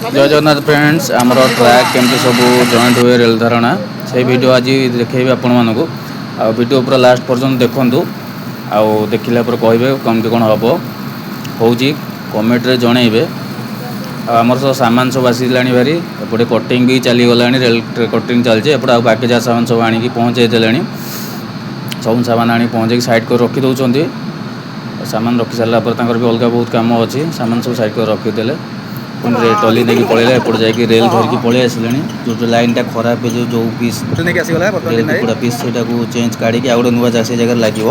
ଜୟ Jagannath friends. ଆମର track କେମିତି ସବୁ ଜଏଣ୍ଟ ହୁଏ, ରେଳ ଧାରଣା, ସେଇ ଭିଡ଼ିଓ ଆଜି ଦେଖେଇବି ଆପଣମାନଙ୍କୁ। ଆଉ ଭିଡ଼ିଓ ପୁରା ଲାଷ୍ଟ ପର୍ଯ୍ୟନ୍ତ ଦେଖନ୍ତୁ ଆଉ ଦେଖିଲା ପରେ କହିବେ କେମିତି କ'ଣ ହେବ ହେଉଛି, କମେଣ୍ଟରେ ଜଣେଇବେ। ଆଉ ଆମର ସବୁ ସାମାନ ସବୁ ଆସିଲାଣି ଭାରି। ଏପଟେ କଟିଂ ବି ଚାଲିଗଲାଣି, ରେଳ କଟିଂ ଚାଲିଛି ଏପଟେ। ଆଉ ବାକି ଯାହା ସାମାନ ସବୁ ଆଣିକି ପହଞ୍ଚେଇ ଦେଲେଣି। ସବୁ ସାମାନ ଆଣିକି ପହଞ୍ଚେଇକି ସାଇଡ଼୍ କରି ରଖି ଦେଉଛନ୍ତି। ସାମାନ ରଖି ସାରିଲା ପରେ ତାଙ୍କର ବି ଅଲଗା ବହୁତ କାମ ଅଛି। ସାମାନ ସବୁ ସାଇଡ଼୍ କରି ରଖିଦେଲେ, ପୁଣି ଟ୍ରଲି ନେଇକି ପଳେଇଲେ। ଏପଟେ ଯାଇକି ରେଲ୍ ଧରିକି ପଳେଇ ଆସିଲେଣି। ଯେଉଁ ଲାଇନ୍ଟା ଖରାପ ହେଇଯିବ, ଯେଉଁ ପିସ୍ ନେଇକି ଆସିଗଲା ବର୍ତ୍ତମାନ। ରେଲ୍ କୁକୁଡ଼ା ପିସ୍, ସେଇଟାକୁ ଚେଞ୍ଜ କାଢ଼ିକି ଆଉ ଗୋଟେ ନୂଆ ସେଇ ଜାଗାରେ ଲାଗିବ।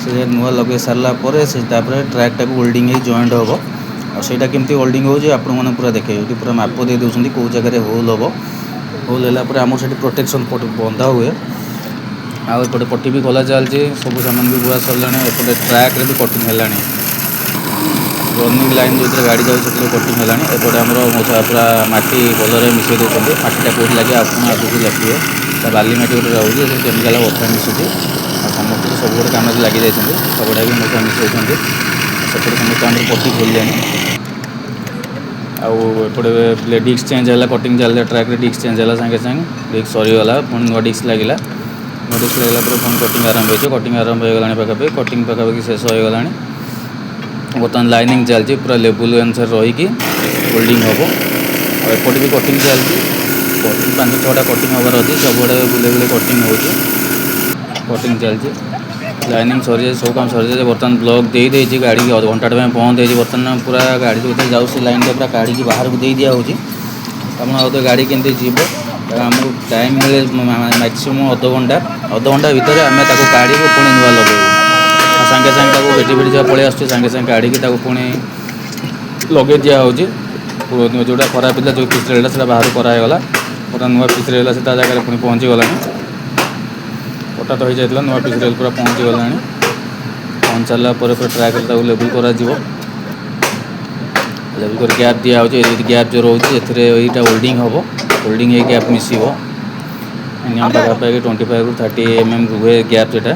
ସେ ନୂଆ ଲଗେଇ ସାରିଲା ପରେ ସେ ତାପରେ ଟ୍ରାକ୍ଟାକୁ ୱେଲ୍ଡିଂ ହେଇ ଜଏଣ୍ଟ ହେବ। ଆଉ ସେଇଟା କେମିତି ୱେଲ୍ଡିଂ ହେଉଛି, ଆପଣମାନଙ୍କୁ ପୁରା ଦେଖେଇବି। ଏଠି ପୁରା ମାପ ଦେଇ ଦେଉଛନ୍ତି କେଉଁ ଜାଗାରେ ହୋଲ୍ ହେବ। ହୋଲ୍ ହେଲା ପରେ ଆମର ସେଠି ପ୍ରୋଟେକ୍ସନ୍ ବନ୍ଧା ହୁଏ। ଆଉ ଏପଟେ ପଟି ବି ଖୋଲା ଚାଲିଛି, ସବୁ ସାମାନ ବି ବୁହା ସରିଲାଣି। ଏପଟେ ଟ୍ରାକ୍ରେ ବି କଟିଂ ହେଲାଣି। ରନିଂ ଲାଇନ୍ ଯେଉଁଥିରେ ଗାଡ଼ି ଯାଉଛି, ସେଥିରେ କଟିଂ ହେଲାଣି। ଏପଟେ ଆମର ମଶା ପୁରା ମାଟି ଭଲରେ ମିଶାଇ ଦେଉଛନ୍ତି। ମାଟିଟା କେଉଁଠି ଲାଗେ ଆପଣ ଆଗକୁ ଲେଖିବେ। ତା ବାଲି ମାଟି ଗୋଟେ ରହୁଛି, ସେଥିରେ କେମିକାଲ ବଥା ମିଶୁଛି। ଆଉ ସମସ୍ତେ ତ ସବୁ ଗୋଟେ କାମରେ ଲାଗି ଯାଇଛନ୍ତି, ସବୁଗୁଡ଼ା ବି ମଶା ମିଶାଉଛନ୍ତି। ସେପଟେ ସମସ୍ତେ ଆମର ପଟି ଖୋଲିଲେଣି। ଆଉ ଏପଟେ ଡିସ୍କ ଚେଞ୍ଜ ହେଲା, କଟିଂ ଚାଲିଲା ଟ୍ରାକ୍ରେ, ଡିସ୍କ ଚେଞ୍ଜ ହେଲା। ସାଙ୍ଗେ ସାଙ୍ଗେ ଡିସ୍କ ସରିଗଲା, ପୁଣି ନୂଆ ଡିସ୍କ ଲାଗିଲା। ନୂଆ ଡିସ୍କ ଲାଗିଲା ପରେ ପୁଣି କଟିଂ ଆରମ୍ଭ ହେଇଯିବ। କଟିଂ ଆରମ୍ଭ ହେଇଗଲାଣି ପାଖାପାଖି, କଟିଂ ପାଖାପାଖି ଶେଷ ହେଇଗଲାଣି। ବର୍ତ୍ତମାନ ଲାଇନିଂ ଚାଲିଛି, ପୁରା ଲେବୁଲ୍ ଅନୁସାରେ ରହିକି ୱେଲ୍ଡିଂ ହେବ। ଆଉ ଏପଟେ ବି କଟିଂ ଚାଲିଛି। କଟିଂ ପାଞ୍ଚ ଛଅଟା କଟିଂ ହେବାର ଅଛି। ସବୁଆଡ଼େ ବୁଲେଇ ବୁଲେଇ କଟିଂ ହେଉଛି, କଟିଂ ଚାଲିଛି। ଲାଇନିଂ ସରିଯାଇଛି, ସବୁ କାମ ସରିଯାଇଛି। ବର୍ତ୍ତମାନ ବ୍ଲକ୍ ଦେଇଦେଇଛି, ଗାଡ଼ି ଘଣ୍ଟାଟେ ପାଇଁ ବନ୍ଦ ହେଇଛି। ବର୍ତ୍ତମାନ ପୁରା ଗାଡ଼ି ଯେଉଁଥିରେ ଯାଉଛି, ସେ ଲାଇନ୍ଟା ପୁରା କାଢ଼ିକି ବାହାରକୁ ଦେଇ ଦିଆହେଉଛି। ଆପଣ ଆଉ ତ ଗାଡ଼ି କେମିତି ଯିବ? ଆମକୁ ଟାଇମ୍ ମିଳେ ମ୍ୟାକ୍ସିମମ୍ ଅଧଘଣ୍ଟା। ଅଧଘଣ୍ଟା ଭିତରେ ଆମେ ତାକୁ କାଢ଼ିବୁ, ପୁଣି ନୂଆ ଲଗେଇବୁ। ଆଉ ସାଙ୍ଗେ ସାଙ୍ଗେ ତାକୁ ଭେଟି ଭେଟି ଯାହା ପଳେଇ ଆସୁଛି, ସାଙ୍ଗେ ସାଙ୍ଗେ କାଢ଼ିକି ତାକୁ ପୁଣି ଲଗେଇ ଦିଆହେଉଛି। ଯେଉଁଟା ଖରାପ ଥିଲା, ଯେଉଁ ପିସ୍ ରେଲ୍ଟା, ସେଇଟା ବାହାରୁ କରାହେଇଗଲା। ବର୍ତ୍ତମାନ ନୂଆ ପିସ୍ ରେଲ୍ ସେ ତା ଜାଗାରେ ପୁଣି ପହଞ୍ଚିଗଲାଣି। କଟା ତ ହେଇଯାଇଥିଲା, ନୂଆ ପିସ୍ ରେଲ୍ ପୁରା ପହଞ୍ଚିଗଲାଣି। ପହଞ୍ଚି ସାରିଲା ପରେ ପୁରା ଟ୍ରାକ୍ରେ ତାକୁ ଲେବୁଲ୍ କରାଯିବ। ଲେବୁଲ୍ କରି ଗ୍ୟାପ୍ ଦିଆହେଉଛି। ଏଇ ଗ୍ୟାପ୍ ଯେଉଁ ରହୁଛି, ଏଥିରେ ଏଇଟା ୱେଲ୍ଡିଂ ହେବ। ୱେଲ୍ଡିଂ ହେଇ ଗ୍ୟାପ୍ ମିଶିବ। ମିନିମମ୍ ପାଖାପାଖି 25ରୁ 30 mm ରୁହେ ଗ୍ୟାପ୍। ସେଇଟା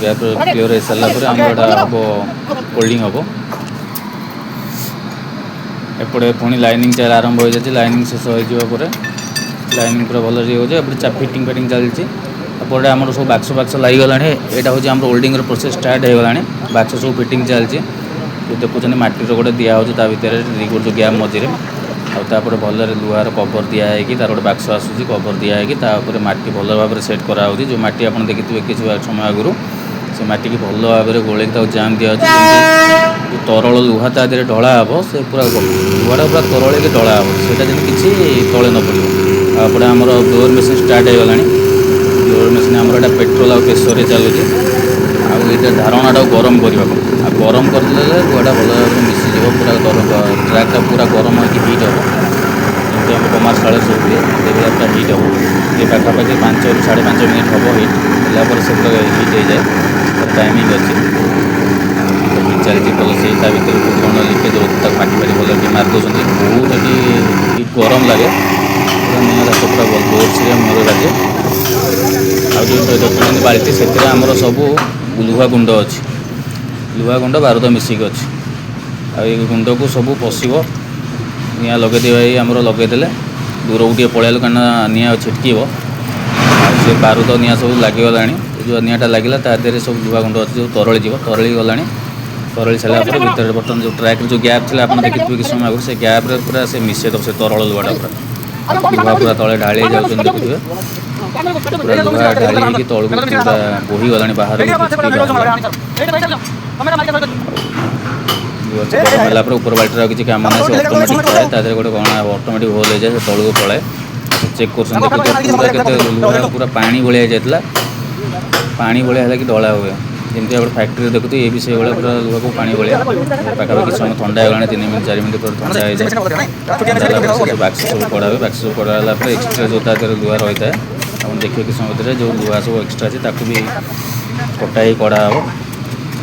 ଗ୍ୟାପ୍ କ୍ଲିଅର୍ ହେଇସାରିଲା ପରେ ଆମର ଏଇଟା ହେବ, ୱେଲ୍ଡିଂ ହେବ। ଏପଟେ ପୁଣି ଲାଇନିଂ ଚାଲ ଆରମ୍ଭ ହୋଇଯାଇଛି। ଲାଇନିଂ ଶେଷ ହେଇଯିବା ପରେ ଲାଇନିଂ ପୁରା ଭଲରେ ହେଉଛି। ଏପଟେ ଚା ଫିଟିଂ ଫିଟିଂ ଚାଲିଛି। ଏପଟେ ଆମର ସବୁ ବାକ୍ସ ବାକ୍ସ ଲାଗିଗଲାଣି। ଏଇଟା ହେଉଛି ଆମର ୱେଲ୍ଡିଂର ପ୍ରୋସେସ୍ ଷ୍ଟାର୍ଟ ହେଇଗଲାଣି। ବାକ୍ସ ସବୁ ଫିଟିଂ ଚାଲିଛି। ଯେଉଁ ଦେଖୁଛନ୍ତି, ମାଟିର ଗୋଟେ ଦିଆହେଉଛି ତା ଭିତରେ, ଯେଉଁ ଗ୍ୟାପ୍ ମଝିରେ। ଆଉ ତାପରେ ଭଲରେ ଲୁହାର କଭର୍ ଦିଆ ହେଇକି, ତାର ଗୋଟେ ବାକ୍ସ ଆସୁଛି, କଭର୍ ଦିଆ ହେଇକି ତା ଉପରେ ମାଟି ଭଲ ଭାବରେ ସେଟ୍ କରାହେଉଛି। ଯେଉଁ ମାଟି ଆପଣ ଦେଖିଥିବେ କିଛି ସମୟ ଆଗରୁ, ସେ ମାଟିକି ଭଲ ଭାବରେ ଗୋଳେଇକି ତାକୁ ଜାମ୍ ଦିଆହେଉଛି। ଯେମିତି ତରଳ ଲୁହା ତା ଦେହରେ ଢଳା ହେବ, ସେ ପୁରା ଲୁହାଟା ପୁରା ତରଳିକି ଢଳା ହେବ, ସେଇଟା ଯେମିତି କିଛି ତଳେ ନ ପଡ଼ିବ। ଆଉ ଏପଟେ ଆମର ବ୍ଲୋଅର୍ ମେସିନ୍ ଷ୍ଟାର୍ଟ ହେଇଗଲାଣି। ବ୍ଲୋଅର୍ ମେସିନ୍ ଆମର ଏଇଟା ପେଟ୍ରୋଲ ଆଉ ପ୍ରେସରରେ ଚାଲୁଛି। ଆଉ ଏଇଟା ଧାରଣାଟାକୁ ଗରମ କରିବାକୁ, ଆଉ ଗରମ କରିଦେଲେ ଲୁହାଟା ଭଲ ଭାବରେ ମିଶିଯିବ। ପୁରା ଗରମ, ଟ୍ରାକ୍ଟା ପୁରା ଗରମ ହେଇକି ହିଟ୍ ହେବ। ଯେମିତି ଆମ କମାରଶାଳରେ ସବୁ ହୁଏ, ସେଇଭଳିଆ ପୁରା ହିଟ୍ ହେବ। ଏ ପାଖାପାଖି 5ରୁ 5.5 ମିନିଟ୍ ହେବ। ହିଟ୍ ହେଲା ପରେ ସେ ପୁରା ହିଟ୍ ହେଇଯାଏ, ତାର ଟାଇମିଂ ଅଛି। ହିଟ୍ ଚାଲିଛି ଭଲ। ସେଇ ତା ଭିତରେ କେଉଁଠି କ'ଣ ଲିକେଜ୍ ରହୁଛି, ତାକୁ ମାଟି ଫାଟି ଭଲ ଟିକେ ମାରି ଦେଉଛନ୍ତି। ବହୁତ ଏଠି ହିଟ୍ ଗରମ ଲାଗେ, ପୁରା ନିଆଁ ରାସ୍ତା ପୁରା ଜୋରସୋରେ ମୋର ଲାଗେ। ଆଉ ଯେଉଁ ଦେଖୁଛନ୍ତି ବାଲ୍ଟି, ସେଥିରେ ଆମର ସବୁ ଲୁହା ଗୁଣ୍ଡ ଅଛି। ଲୁହା ଗୁଣ୍ଡ ବାରୁଦ ମିଶିକି ଅଛି। ଆଉ ଏଇ ଗୁଣ୍ଡକୁ ସବୁ ପଶିବ। ନିଆଁ ଲଗେଇଦେବା, ଏଇ ଆମର ଲଗେଇଦେଲେ। ଦୂରକୁ ଟିକେ ପଳେଇଲୁ, କାରଣ ନିଆଁ ଛିଟକିବ। ଆଉ ସେ ବାରୁଦ ନିଆଁ ସବୁ ଲାଗିଗଲାଣି। ଏ ଯେଉଁ ନିଆଁଟା ଲାଗିଲା, ତା ଦେହରେ ସବୁ ଲୁହା ଗୁଣ୍ଡ ଅଛି, ଯେଉଁ ତରଳି ଯିବ। ତରଳି ଗଲାଣି। ତରଳି ସାରିଲା ପରେ ଭିତରେ ବର୍ତ୍ତମାନ ଯେଉଁ ଟ୍ରାକ୍ରେ ଯେଉଁ ଗ୍ୟାପ୍ ଥିଲା, ଆପଣ ଦେଖିଥିବେ କିଛି ସମୟ ଆଗରୁ, ସେ ଗ୍ୟାପ୍ରେ ପୁରା ସେ ମିଶେଇ ଦେବ ସେ ତରଳ ଲୁହାଟା। ପୁରା ଲୁହା ପୁରା ତଳେ ଢାଳି ହେଇଯାଉଛନ୍ତି, ଦେଖୁଥିବେ। ପୁରା ଲୁହା ଢାଳି ହେଇକି ତଳକୁ ପୁରା ବୋହିଗଲାଣି ବାହାରକୁ, ଛିଟିକି ବାହାରିଲା। ଲୁହା ଗରମ ହେଲା ପରେ ଉପର ବାଲ୍ଟିରେ ଆଉ କିଛି କାମ ନାହିଁ, ସେ ଅଟୋମେଟିକ୍ ଥାଏ। ତା ଦେହରେ ଗୋଟେ କ'ଣ ଅଟୋମେଟିକ୍ ହୋଲ୍ ହେଇଯାଏ, ସେ ତଳକୁ ପଳାଏ। ଚେକ୍ କରୁଛନ୍ତି, ଦେଖୁଥିବେ ପୁରା କେତେ ଲୁହା ପୁରା ପାଣି ଭଳିଆ ହେଇଯାଇଥିଲା। ପାଣି ଭଳିଆ ହେଲା କି ଢଳା ହୁଏ, ଯେମିତି ଆପଣ ଫ୍ୟାକ୍ଟ୍ରିରେ ଦେଖୁଥିବେ, ଇଏ ବି ସେଇଭଳିଆ ପୁରା ଲୁହାକୁ ପାଣି ଭଳିଆ। ପାଖାପାଖି ସମୟ ଥଣ୍ଡା ହେଇଗଲାଣି। 3 ମିନିଟ୍ 4 ମିନିଟ୍ ପରେ ଥଣ୍ଡା ହେଇଯାଏ। ଥଣ୍ଡା ହେଲା ପରେ ସେ ସବୁ ବାକ୍ସ ସବୁ କଢ଼ା ହୁଏ। ବାକ୍ସ ସବୁ କଢ଼ା ହେଲା ପରେ ଏକ୍ସଟ୍ରା ଯେଉଁ ତା ଦେହରେ ଲୁହା ରହିଥାଏ, ଆପଣ ଦେଖିବେ କିଛି ସମୟ ଭିତରେ ଯେଉଁ ଲୁହା ସବୁ ଏକ୍ସଟ୍ରା ଅଛି, ତାକୁ ବି କଟା ହେଇ କଢ଼ା ହେବ।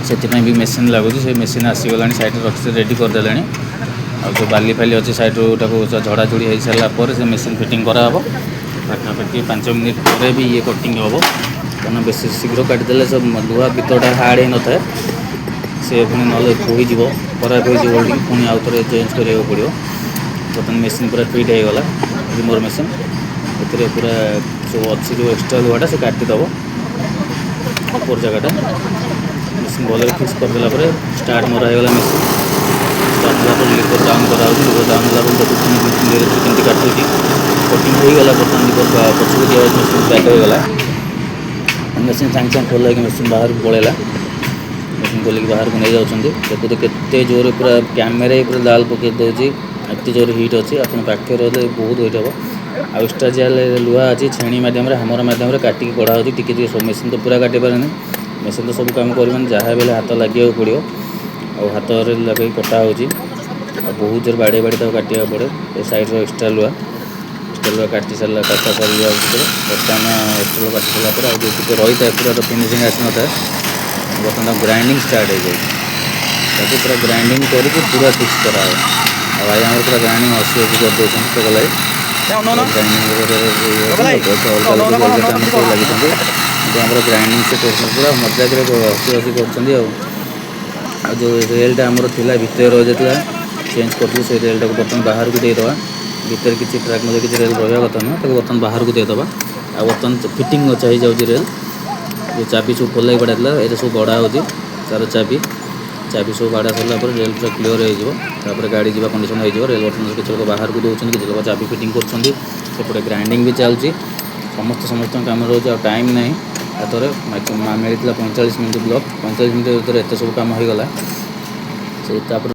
ସେଥିପାଇଁ ବି ମେସିନ୍ ଲାଗୁଛି। ସେ ମେସିନ୍ ଆସିଗଲାଣି, ସାଇଡ଼୍ରେ ରଖି ରେଡ଼ି କରିଦେଲେଣି। ଆଉ ଯେଉଁ ବାଲି ଫାଲି ଅଛି ସାଇଡ଼୍ରୁ, ତାକୁ ଝଡ଼ାଝଡ଼ି ହେଇସାରିଲା ପରେ ସେ ମେସିନ୍ ଫିଟିଂ କରାହେବ। ପାଖାପାଖି 5 ମିନିଟ୍ ପରେ ବି ଇଏ କଟିଂ ହେବ, କାରଣ ବେଶୀ ଶୀଘ୍ର କାଟିଦେଲେ ସବୁ ଲୁହା ଭିତରଟା ହାର୍ଡ଼ ହେଇନଥାଏ, ସେ ପୁଣି ନହେଲେ ବୋହିଯିବ, ଖରାପ ହେଇଯିବ ୱେଲ୍ଡିଂ, ପୁଣି ଆଉ ଥରେ ଚେଞ୍ଜ କରିବାକୁ ପଡ଼ିବ। ବର୍ତ୍ତମାନ ମେସିନ୍ ପୁରା ଫିଟ୍ ହେଇଗଲା, ରିମର ମେସିନ୍। ଏଥିରେ ପୁରା ସବୁ ଅଛି, ଯେଉଁ ଏକ୍ସଟ୍ରା ଲୁହାଟା ସେ କାଟିଦେବ ଉପର ଜାଗାଟା। ମେସିନ୍ ଭଲରେ ଫିକ୍ସ କରିଦେଲା ପରେ ଷ୍ଟାର୍ଟ ମରା ହେଇଗଲା। ମେସିନ୍ ଷ୍ଟାର୍ଟ ହେଲା ପରେ ଲିଭର ଡାଉନ୍ କରାହେଉଛି। ଲିଭର ଡାଉନ୍ ହେଲା ପରେ ଦେଖୁଛନ୍ତି ମେସିନ୍ ଧୀରେ ଧୀରେ କେମିତି କାଟୁଛି। କଟିଂ ହେଇଗଲା। ବର୍ତ୍ତମାନ ଲିଭର ପଛକୁ ଦିଆଯାଉଛି। ମେସିନ୍ ବ୍ୟାକ୍ ହେଇଗଲା। ମେସିନ୍ ସାଙ୍ଗେ ସାଙ୍ଗେ ଖୋଲା ହେଇକି ମେସିନ୍ ବାହାରକୁ ପଳେଇଲା। ମେସିନ୍ ଖୋଲିକି ବାହାରକୁ ନେଇଯାଉଛନ୍ତି। ଦେଖନ୍ତୁ କେତେ ଜୋରେ ପୁରା କ୍ୟାମେରା ପୁରା ଲାଲ ପକେଇ ଦେଉଛି। ଏତେ ଜୋରେ ହିଟ୍ ଅଛି। ଆପଣ ପାଖରେ ରହିଲେ ବହୁତ ହିଟ୍ ହେବ। ଆଉ ଏକ୍ସଟ୍ରା ଯାହା ଲୁହା ଅଛି, ଛେଣି ମାଧ୍ୟମରେ, ହାମର ମାଧ୍ୟମରେ କାଟିକି କଢ଼ା ହେଉଛି ଟିକେ ଟିକେ। ସବୁ ମେସିନ୍ ତ ପୁରା କାଟି ପାରେନି। ମେସିନ୍ ତ ସବୁ କାମ କରିବନି, ଯାହା ବି ହେଲେ ହାତ ଲାଗିବାକୁ ପଡ଼ିବ। ଆଉ ହାତରେ ଲଗେଇକି କଟା ହେଉଛି ଆଉ ବହୁତ ଜୋରେ ବାଡ଼େଇ ବାଡ଼େଇ ତାକୁ କାଟିବାକୁ ପଡ଼େ। ଏ ସାଇଡ଼୍ର ଏକ୍ସଟ୍ରା ଲୁହା କାଟି ସାରିଲା, କଟା ସରିଯିବା ଭିତରେ ବର୍ତ୍ତମାନ ଏକ୍ସଟ୍ରା ଲୁହା କାଟି ସାରିଲା ପରେ ଆଉ ଯେଉଁ ଟିକେ ରହିଥାଏ, ପୁରା ତ ଫିନିସିଂ ଆସିନଥାଏ। ବର୍ତ୍ତମାନ ତାକୁ ଗ୍ରାଇଣ୍ଡିଙ୍ଗ ଷ୍ଟାର୍ଟ ହେଇଯାଇଛି। ତାକୁ ପୁରା ଗ୍ରାଇଣ୍ଡିଙ୍ଗ କରିକି ପୁରା ଫିକ୍ସ କରାହେବ। ଆଉ ଭାଇ ଆମର ପୁରା ଗ୍ରାଇଣ୍ଡିଙ୍ଗ ହସି ହସି କରିଦେଉଛନ୍ତି। ଟୋକଲା ଗ୍ରାଇଣ୍ଡିଙ୍ଗ ଅଲଗା ଲୋକ ବି ଅଲଗା କାମ ସବୁ ଲାଗିଛନ୍ତି, କିନ୍ତୁ ଆମର ଗ୍ରାଇଣ୍ଡିଙ୍ଗ ସେ କରୁଛନ୍ତି, ପୁରା ମଜାକରେ ହସି ହସି କରୁଛନ୍ତି। ଆଉ ଯେଉଁ ରେଲ୍ଟା ଆମର ଥିଲା, ଭିତରେ ରହିଯାଇଥିଲା, ଚେଞ୍ଜ କରିଥିଲୁ, ସେଇ ରେଲ୍ଟାକୁ ବର୍ତ୍ତମାନ ବାହାରକୁ ଦେଇଦେବା। ଭିତରେ କିଛି ଟ୍ରାକ୍ ମଧ୍ୟ କିଛି ରେଲ୍ ରହିବା କଥା ନୁହଁ, ତାକୁ ବର୍ତ୍ତମାନ ବାହାରକୁ ଦେଇଦେବା। ଆଉ ବର୍ତ୍ତମାନ ଫିଟିଂ ଅଛି ହେଇଯାଉଛି ରେଲ୍। ଯେଉଁ ଚାବି ସବୁ ଖୋଲା ବାଡ଼ା ଥିଲା, ଏଇଟା ସବୁ ଗଡ଼ା ହେଉଛି ତାର ଚାବି। ଚାବି ସବୁ ବାଡ଼ା ସରିଲା ପରେ ରେଲ୍ ପୁରା କ୍ଲିଅର୍ ହେଇଯିବ। ତାପରେ ଗାଡ଼ି ଯିବା କଣ୍ଡିସନ୍ ହେଇଯିବ ରେଲ୍। ବର୍ତ୍ତମାନ କିଛି ଲୋକ ବାହାରକୁ ଦେଉଛନ୍ତି, କିଛି ଲୋକ ଚାବି ଫିଟିଂ କରୁଛନ୍ତି, ସେପଟେ ଗ୍ରାଇଣ୍ଡିଙ୍ଗ ବି ଚାଲୁଛି। ସମସ୍ତେ ସମସ୍ତଙ୍କ କାମ ରହୁଛି ଆଉ ଟାଇମ୍ ନାହିଁ ହାତରେ। ମିଳିଥିଲା 45 ମିନିଟ୍ ବ୍ଲକ୍। 45 ମିନିଟ୍ ଭିତରେ ଏତେ ସବୁ କାମ ହେଇଗଲା। ସେ ତାପରେ